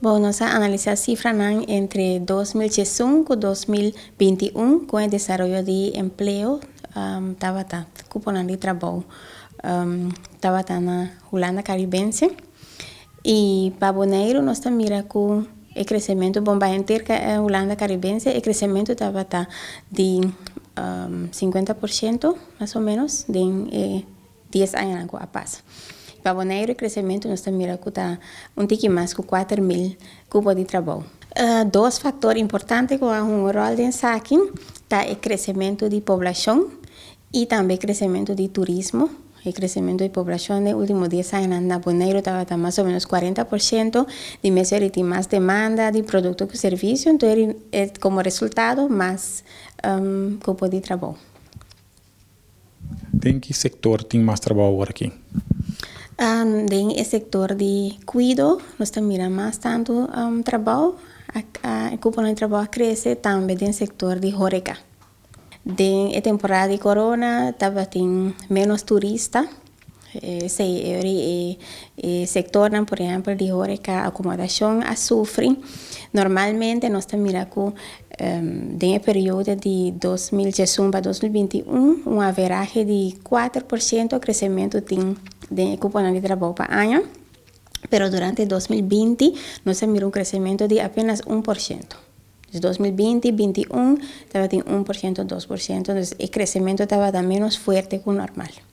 Bon, nos a analisá sifranan entre 2001 i 2021 ku e desaroyo di empleo tabata, kuponan di trabou tabata na Hulanda Karibense. I pa Boneiru nos ta mira ku e kresementu, bon, pa henter Hulanda Karibense e kresementu tabata di 50% mas o ménos den 10 aña ku a pasa. Pa Boneiru e kresementu nos ta mira ku ta un tiki mas ku 4.000 kupo di trabou. Dos faktor importante ku a hunga un ròl den esaki ta e kresementu di poblashon i tambe kresementu di turismo. E kresementu di poblashon den último 10 aña na Boneiru tabata mas o ménos 40%, di mes tin mas demanda di produkto i servisio, anto komo resultado mas kupo di trabou. Den ki sektor tin mas trabou awor aki? Den e sektor di kuido, nos ta mira mas tantu trabou, e kupo di trabou a krese, tambe den sektor di horeca. Den e temporada di corona tabatin ménos turista, sí, e sektor, por ehèmpel, di horeca, akomodashon a sufri. Normalmente nos ta mira ku den e periodo di 2021 pa 2021 un average di 4% kresementu tin den kupo di trabou pa aña, pero durante 2020 nos a mira un kresementu di apenas 1%. 2020, 21 tabatin 1%, 2%, anto e kresementu tabata ménos fuerte ku normal.